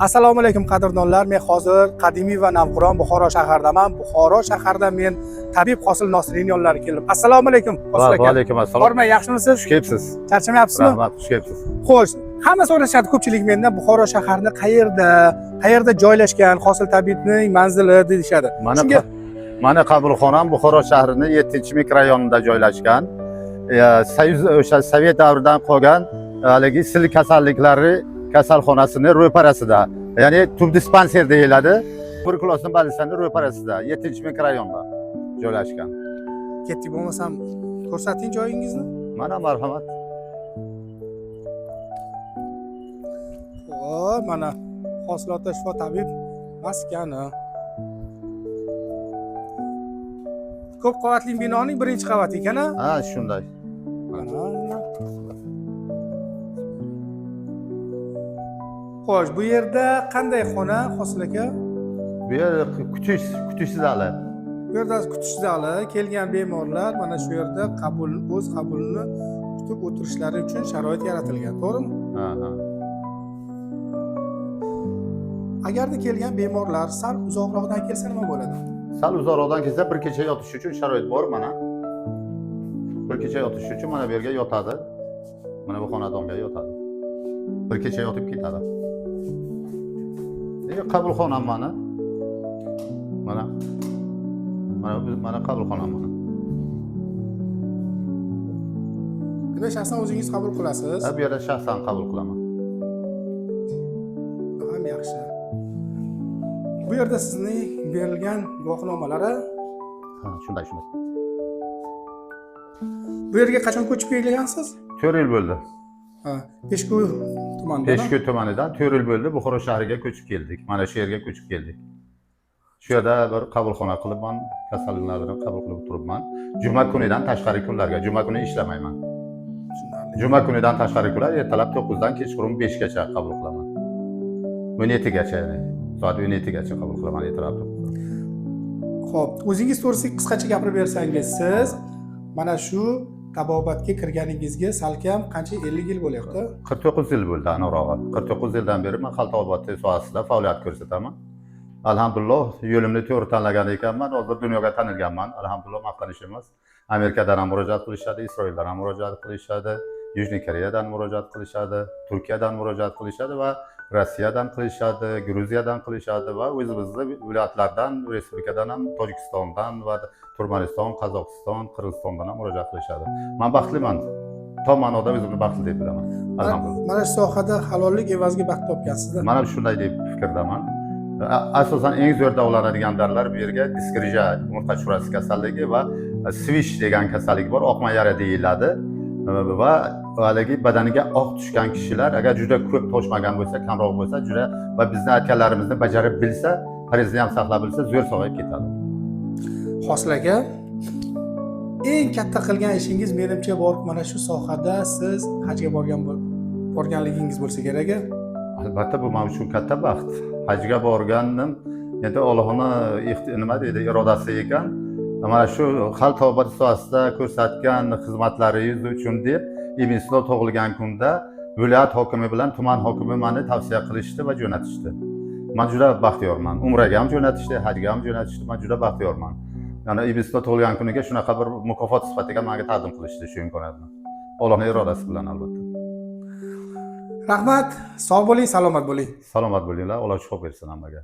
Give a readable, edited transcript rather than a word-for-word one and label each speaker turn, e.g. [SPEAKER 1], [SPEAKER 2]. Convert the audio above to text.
[SPEAKER 1] Assalomu alaykum, qadrdonlar. Men hozir qadimiy va navqiron Buxoro shaharidaman. Buxoro shaharida men tabib Hosil Nosiriyning yonlariga keldim. Assalomu alaykum, Hosil
[SPEAKER 2] Va
[SPEAKER 1] aka.
[SPEAKER 2] alaykum assalom.
[SPEAKER 1] Bormay, yaxshimisiz?
[SPEAKER 2] Xush kelibsiz.
[SPEAKER 1] Charchamayapsizmi?
[SPEAKER 2] Rahmat, xush kelibsiz.
[SPEAKER 1] Xo'sh, hamma so'rashadi ko'pchilik mendan, Buxoro shaharini qayerda, qayerda joylashgan Hosil tabibning manzili deyishadi.
[SPEAKER 2] Mana
[SPEAKER 1] Shunga
[SPEAKER 2] mana qabulxonam Buxoro shahrining 7-mikrorayonida joylashgan. Soyuz, o'sha Sovet davridan qolgan haligi sil kasalliklari kasalxonasini ro'parasida, ya'ni tubdispanser deyiladi. Tuberkulyozni больницасini ro'parasida, 7-mikrorayonda joylashgan.
[SPEAKER 1] Ketdik bo'lmasam, ko'rsating joyingizni.
[SPEAKER 2] Mana, marhamat.
[SPEAKER 1] Xo'p, mana Hosilota shifo tabib maskani. Ko'p qavatli binoning birinchi qavati ekan, a?
[SPEAKER 2] Ha, shunday.
[SPEAKER 1] Mana. Xo'sh, bu yerda qanday xona, Hosil aka?
[SPEAKER 2] Bu yer kutish zali.
[SPEAKER 1] Bu yerda kutish zali, kelgan bemorlar mana shu yerda qabul, o'z qabulini kutib o'tirishlari uchun sharoit yaratilgan, to'g'rimi?
[SPEAKER 2] Ha.
[SPEAKER 1] Agarda kelgan bemorlar sal uzoqroqdan kelsa nima bo'ladi?
[SPEAKER 2] Sal uzoqroqdan kelsa, bir kecha yotish uchun sharoit bor mana. Bir kecha yotish uchun mana bu yerga yotadi. Mana bu xonadonga yotadi. Bir kecha yotib ketadi. Qabulxonam mana. Mana. Mana bu, mana qabulxonam mana.
[SPEAKER 1] Demak, shaxsan o'zingiz qabul qilasiz.
[SPEAKER 2] Ha, bu yerda shaxsan qabul qilaman.
[SPEAKER 1] Ham yaxshi. Bu yerda sizning berilgan guvohnomalari.
[SPEAKER 2] Ha, shunday, shunday.
[SPEAKER 1] Bu yerga qachon ko'chib kelgansiz?
[SPEAKER 2] 4 yil bo'ldi.
[SPEAKER 1] Ha, Peshku tumanida.
[SPEAKER 2] Peshku tumanidan 4 yil bo'ldi, Buxoro shahriga ko'chib keldik. Mana shu yerga ko'chib keldik. Shu yerda bir qabulxona qilibman, kasallarni qabul qilib turibman. Juma kunidan tashqari kunlarga, juma kuni ishlamayman.
[SPEAKER 1] Tushunarli.
[SPEAKER 2] Juma kunidan tashqari kunlar ertalab 9 dan kechqurun 5 gacha qabul qilaman. 17 gacha, ya'ni soat 17 gacha qabul qilaman ertalab 9 dan.
[SPEAKER 1] Xo'p, o'zingiz to'g'risida qisqacha gapirib bersangiz, siz mana shu tabobatga kirganingizga salkam qancha, 50 yil bo'lyapti?
[SPEAKER 2] 49 yil bo'ldi aniqrog'i. 49 yildan beri men xalq tabobati sohasida faoliyat ko'rsataman. Alhamdulillah, yo'limni to'g'ri tanlagan ekanman. Hozir dunyoga tanilganman. Alhamdulillah, maqtanish emas. Amerikadan ham murojaat qilishadi, Isroildan ham murojaat qilishadi, Yujniy Koreyadan murojaat qilishadi, Turkiyadan murojaat qilishadi va Rossiyadan qilishadi, Gruziyadan qilishadi va o'zimizni viloyatlardan, respublikadan ham, Tojikistondan va Turkmaniston, Qozog'iston, Qirg'izistondan ham murojaat qilishadi. Men baxtliman. Tom ma'noda o'zimni baxtli deb bilaman. Alhamdulillah.
[SPEAKER 1] Mana shu sohada halollik evaziga baxt topgansizda.
[SPEAKER 2] Mana shunday deb fikrdaman. Asosan eng zo'r davolanadigan dorilar bu yerga disk grija, umurtqa churasi kasalligi va svish degan kasallik bor, oqma yara deyiladi. Va haligi badaniga oq tushgan kishilar agar juda ko'p toshmagan bo'lsa, kamroq bo'lsa, juda va bizni aytganlarimizni bajarib bilsa, parezni ham saqlab bilsa, zo'r sog'ayib ketadi.
[SPEAKER 1] Hosil aka, eng katta qilgan ishingiz menimcha bor, mana shu sohada siz hajga borganligingiz bo'lsa kerak a?
[SPEAKER 2] Albatta, bu men uchun katta baxt. Hajga borganim endi Allohni nima deydi, irodasi ekan. Mana shu xalq tabobati sohasida ko'rsatgan xizmatlaringiz uchun deb Ibn Sino tug'ilgan kunda viloyat hokimi bilan tuman hokimi meni tavsiya qilishdi va jo'natishdi. Men juda baxtiyorman. Umraga ham jo'natishdi, hajga ham jo'natishdi. Men juda baxtiyorman. Ya'ni Ibn Sino tug'ilgan kuniga shunaqa bir mukofot sifatida menga taqdim qilishdi shu imkoniyatni. Allohning irodasi bilan, albatta.
[SPEAKER 1] Rahmat, sog' bo'ling, salomat bo'ling.
[SPEAKER 2] Salomat bo'linglar, Alloh shifo bersin hammaga.